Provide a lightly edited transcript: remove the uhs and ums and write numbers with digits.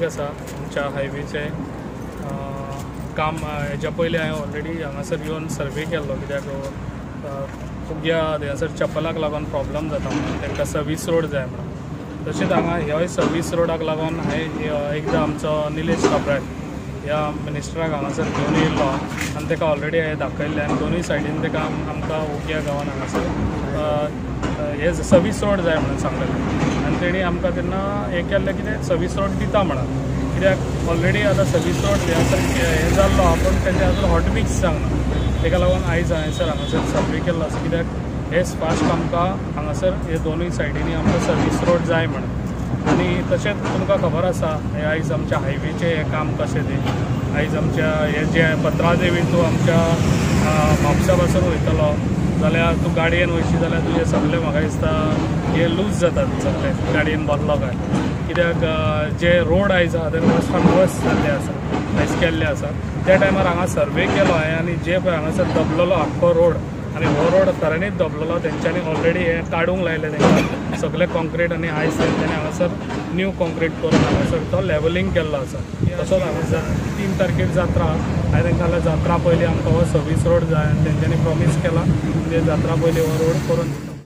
तारीख आसा आमच्या हायवेचें काम. हेज्या पयलीं हांवें ऑलरेडी हांगासर येवन सर्वे केल्लो, कित्याक फुग्या थंयसर चप्पलाक लागून प्रॉब्लम जाता म्हणून तांकां सर्वीस रोड जाय म्हणून. तशेंच हांगा ह्योय सर्वीस रोडाक लागून हांवें एकदां आमचो निलेश काब्राल ह्या मिनिस्टराक हांगासर घेवन येयल्लो आनी ताका ऑलरेडी हांवें दाखयल्लें आनी दोनूय सायडीन ताका आमकां उग्या गांवान हांगासर हे सर्वीस रोड जाय म्हणून सांगलेलें आनी तेणी आमकां तेन्ना हें केल्लें कितें सर्वीस रोड दिता म्हणून, कित्याक ऑलरेडी आतां सर्वीस रोड थंयसर हें जाल्लो आहा पूण तेजें अजून हॉट मिक्स जावंक ना. ताका लागून आयज हांगासर हांगासर सर्वे केल्लो आसा, कित्याक हेच फास्ट आमकां हांगासर हे दोनूय सायडींनी आमकां सर्वीस रोड जाय म्हणून. आनी तशेंच तुमकां खबर आसा हे आयज आमच्या हायवेचें हें काम कशें तें. आयज आमच्या हे जे पत्रादेवी तूं आमच्या म्हापसा पासून वयतलो जाल्यार तूं गाडयेन वयशी जाल्यार तुजें सगळें म्हाका दिसता हे लूज जातात सगळे गाडयेन बसलो काय, कित्याक जे रोड आयज आहा ते वर्सान वर्स जाल्ले आसा, आयज केल्ले आसा. त्या टायमार हांगा सर्वे केलो हांवें आनी जे पळय हांगासर दबलेलो आख्खो रोड आनी हो रोड खऱ्यांनीच दबलेलो, तेंच्यांनी ऑलरेडी हें काडूंक लायलें तांकां सगळें कॉन्क्रीट आनी आयज तेंच्यांनी हांगासर न्यू कॉन्क्रीट करून हांगासर तो लेवलिंग केल्लो आसा. तसोच हांगासर 3 तारखेर जात्रा, हांवें तांकां जाल्यार जात्रा पयलीं आमकां हो सर्वीस रोड जाय आनी तेंच्यांनी प्रॉमीस केला ते जात्रा पयलीं हो रोड करून दिता.